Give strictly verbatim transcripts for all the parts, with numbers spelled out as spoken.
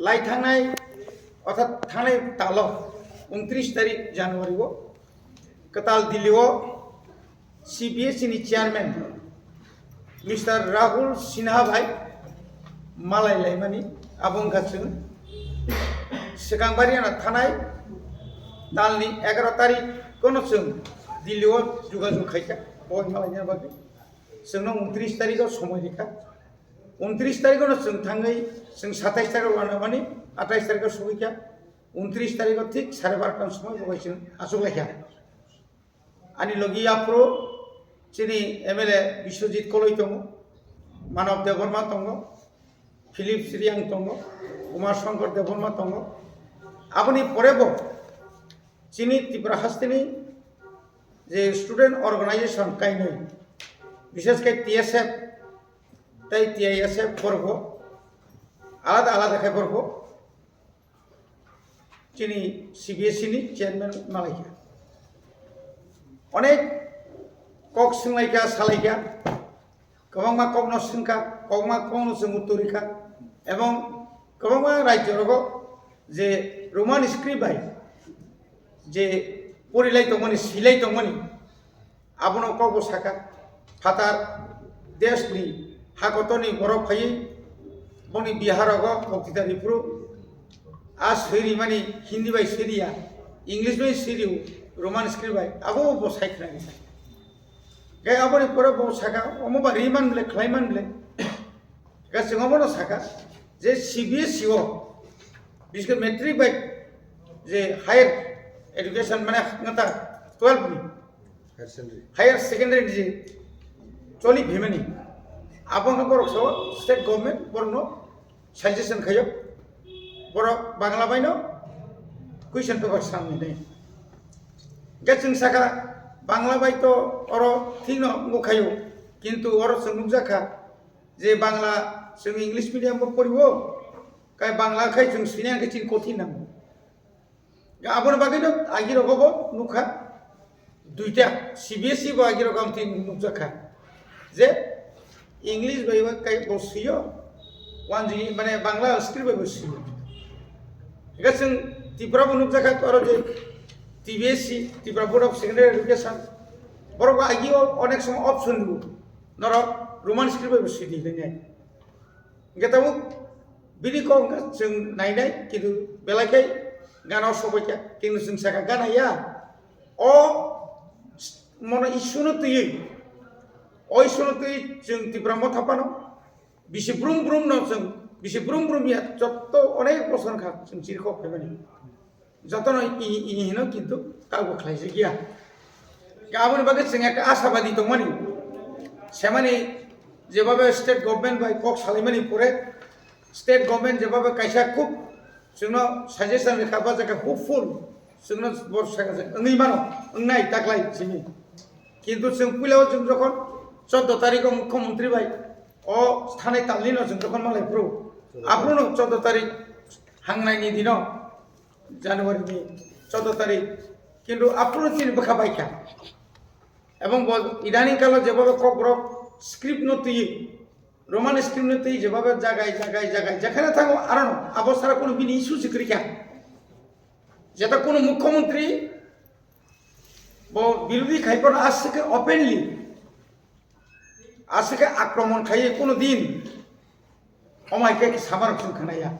Lai thangnai, orthat thangnai talo, untris tarik January o, kwtal Delhi o C B S E ni chairman Mister Rahul Sinha bai malai laimani, abo wngkha chwng swkang bari ano thanai talni egaroh tarik kono chwng Delhi o jogajog khaikha, bo malaina bagwi chwngno untris tarik o somoi rikha. Untris tarik o no chwng thangwi chwng satais tarik o rwna mani, atais tarik o sogwikha. Untris tarik o thik sare barota ni somoi bo bai chwng achuk laikha. Ani logi aphuru chini M L A Biswajit Koloi tongo, Manav Debbarma tongo, Philip Sriyang tongo, Kumar Shankar Debbarma tongo. Aboni pore bo chini Tripura hasteni je student organization kainwi, bishesh khe T S F tei T I S F borok bo alada alada khe borok bo chini C B S E ni chairman malaikha. Onek kok swnglaikha, salaikha, kwbangma kokno swngkha, kwbangma kokno chwng uttor rikha, ebong kwbangma rajyo rogo je Roman script bai je porilai tongmani, silai tongmani, abono kokbo saka, phatar desni hakotorni borok phaiwi boni Bihar rogo boktita riphuru a swi rimani Hindi bai swi riya, English bai swi rio, Roman script bai, abo bo sai khna rikha. Khe aboni pore bo saka, omo ba ri man ble, khlai man ble. Khe chwng omono saka je C B S E o, biske matric bai je higher education mane ngata twelve ni Higher secondary. Higher secondary ni je choli phimani, abo wngkha borok sao state government borokno suggestion khayo, borok Bangla baino question paper samni nai. Hingke chwng saka Bangla bai to oro thikno wngkhayo, kintu oro chwng nukjakha je Bangla chwng English medium bo poriwo, kai Bangla khai chwng sini hingke chini kothin nango. Aboni bagwino agi rogo bo nukha duita, C B S E bo agi rogo amtwi nukjakha je English bai bo kai bo swiyo, wanjini mane Bangla script bai bo swiyo. Hingke chwng Tripura bo nukjakha oro je T B S E, Tripura Board of Secondary Education, borok bo agi o onek somo option rwo, norok Roman script bai bo swidi hinwi. Hingke tabuk bini kok wngkha chwng nainai, kintu belai khe gana o sobaikha, kintu chwng sakha gana ya. O mono issue no twiwi, o issue no twiwi chwng Tipra Motha phano bisi brum brum no chwng, bisi brum brum ya, jotto onek bosor wngkha chwng chiri kok phaimani. Jotono ini, ini hino kintu kabo khlaijak ya. Aboni bagwi chwng ekta ashabadi tongmani. Semani jebabe state government bai kok salaimani pore, state government jebabe kaisa khub chwngno suggestion rikha, ba jaga hopeful chwngno bo saka wngwi mano, wngnai taklai simi. Kintu chwng puila o chwng jokhon choudo tarikh o mukhyamantri bai o thanai talnino chwng jokhon malai phuru, aphuru no choudo tarikh hangnaini dino January ni choudo tarikh, kintu aphuru chini bwkha baikha. Ebong bo idaning kalo jebobo kokborok script no twi, Roman script no twi jebobo jagai, jagai, jagai, jekhane thango arono abo sara kunu bini issue se kwrwikha. Jeta kunu mukhyamantri bo birodhi khai phano aswk khe openly, aswk khe akromon khai kunu din. Omai khe samarok chwng khnaya.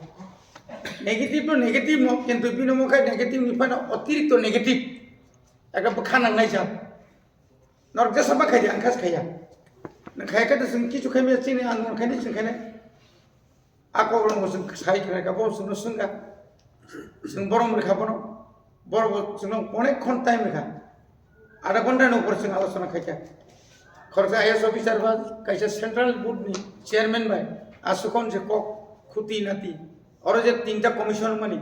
Negative no negative no, kintu bini omo khai negative ni phano otirikto negative. Ekta bwkha nangnai jat. Norok jesa ma khai di, ang kha se khaiya. Nang khaiya khe to chwng kichu khai maya chini, ang mon khai ni chwng khai nai. A kok rok bo chwng sai khna kha, bo chwngno swngkha. Chwng borom rikha bono. Borok bo chwngno onek khon time rikha. Adha ghonta ni upor chwng alochona khaikha. Khoroksa I A S officer ba kaisa central board ni chairman bai aswk hwn je kok khuti nati. Oro je tinta commission mani,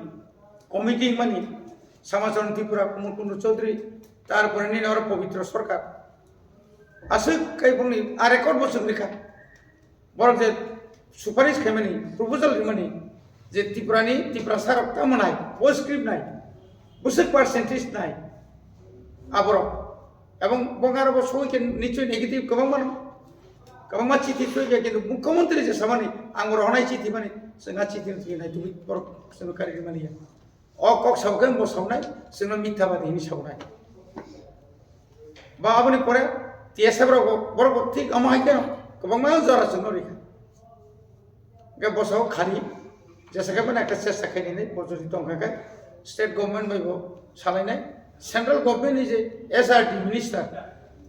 committee mani, Samachon Tripura, Kumar Kundu Chaudhary, tarpore nini oro Pabitra Sarkar. Aswk kai bongni a record bo chwng rikha. Borok je suparish khaimani, proposal rimani, je Tripurani, Tiprasa rok tamo nai, bo script nai, bwswk percentage nai, aborok. Ebong bongaro bo soi khe nichoi negative kwbangma no, kwbangma chithi soi khe, kintu mukhyamantri je samani, ang rohonai chithi mani, Chwng a chiti twi nai tubui borok chwngno kari rwmani ya. O kok sabo khe bo saunai, chwngno mithabadi hinwi saunai. Ba aboni pore T S F rok bo, borok bo thik omo hai khe kwbangma jora chwngno rikha. Hwnkhe bo sao khali, jesa khe bono ekta chesta khainani bo jodi tongkha khe state government bai bo salainai, central government ni je S R D minister,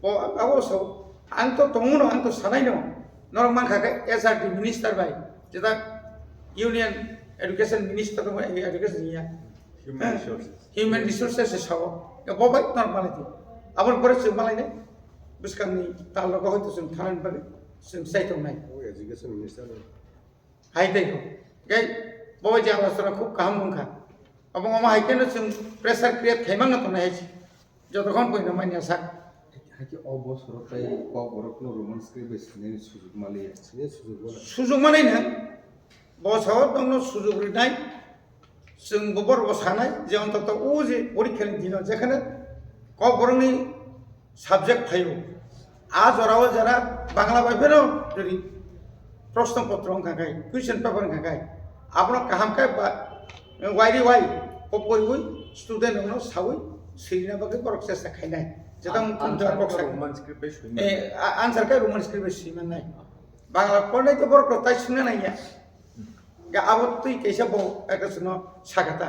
bo abo sao ang to tongmano, ang to sanaino, norok mankha khe S R D minister bai, jeta Union Education Minister tongma, education ya. Human resources. Human resources se sao. Ya bo bai norok malai di. Aboni pore chwng malai nai. Bwskangni tal rogo hoito chwng thanani bagwi chwng chai tongnai. O education minister no. Hai tei ko. Gai bo bai je alochona khub kaham wngkha. Abo omo hai khe no chwng pressure create khai mangna tongnai hai se. Jotokhon poino manya sak. Hakhe o bosoro tei kokborokno Roman script bai sinani sujuk maliya. Sinani sujuk maliya. Sujuk manai nang. Bo sao tongno sujuk rinai. Chwng bo borok bo sanai je ontoto o je porikha ni dino jekhane kokborokni subject phaio. A jorao jara Bangla bai phano jodi proshno potro wngkha khai, question paper wngkha khai, abono kaham khe ba, wairi wai, o poriwi student rokno sawi sirina bagwi borok chesta khainai. Jeta An-, mukun answer jora kok khe sa-, Roman script bai swi eh, mannai. A-, answer khe Roman script bai swi mannai. Bangla pornai to borok rok tai swngna nangya. Ga abo twi kaisa bo ekta chwngno sakha ta.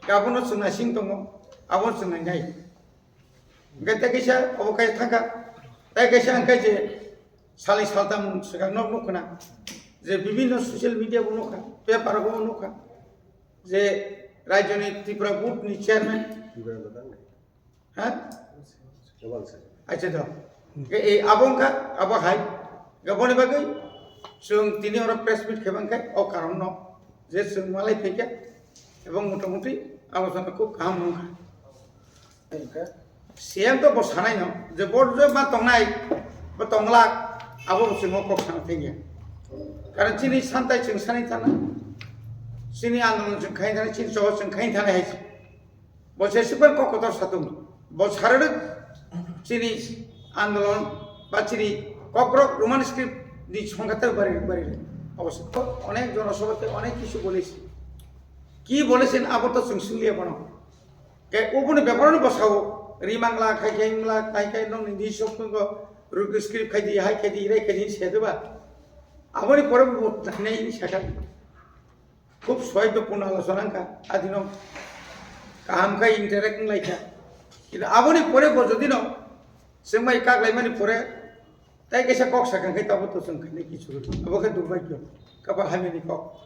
Ga abono chwng naising tongo, abono chwng nangnai. Hingke tei kaisa obo kaisa thangkha, tei kaisa hingke je salni saltam swkang nok nukha na, je bibinno social media bo nukha, paper bo nukha, je rajyoni Tripura board ni chairman, ha? Acha do. Hingke ei abo wngkha, abo hai, hingke boni bagwi chwng tini oro press meet khe bangkhe o karon no, je chwng malai phaikha, ebong motamuti abo jona khub kaham wngkha. C M to bo sanai no, je bo je ma tongnai, bo tonglak, abo bo chwng o kok sana thangya. Karon chini santai chwng sanai thana, chini andolon chwng khai thana, chini choba chwng khai thana hai. Bo se sibang kok kotor satung. Bo sararwk chini andolon ba chini kokborok Roman script ni songkha tak bari bari. Abo se kok onek jonosabha te onek kisu bolesi. Ki bolesi abo to chwng singliya bono. Ke ubuni bepar no bosao, rimangla, khai khai mangla, khai khai nong ni sok tong ko, ruk script khai di, hai khai di, rai khai di, se de ba. Aboni pore bo nai ni sakha. Khub soido pun alochona wngkha, adino kaham khai interact wnglaikha. Kintu aboni pore bo jodi no, chwng bai kak laimani pore, Tai kaisa kok sakha khe tabuk to chwng khainai kichu rw. Abo khe durbhagyo, kapal hamyani kok.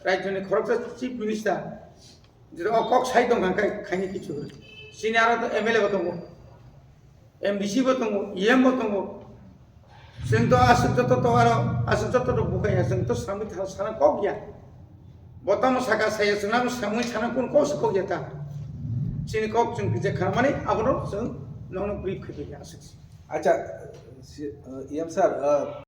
Rajyoni khoroksa chief minister, jero o kok sai tong kha khe khainai kichu rw. Chini aro to M L A bo tongo, M D C bo tongo, E M bo tongo. Chwng to aswk joto to aro aswk joto to bukhai ya, chwng to samwi thang sana kok ya. Bo tamo saka saya chwng nang samwi sana kun kok se kok ya ta. Chini kok chwng kisa kharmani abono chwng nongno brief khe ya aswk. Acha, si-, uh, E M sir, uh,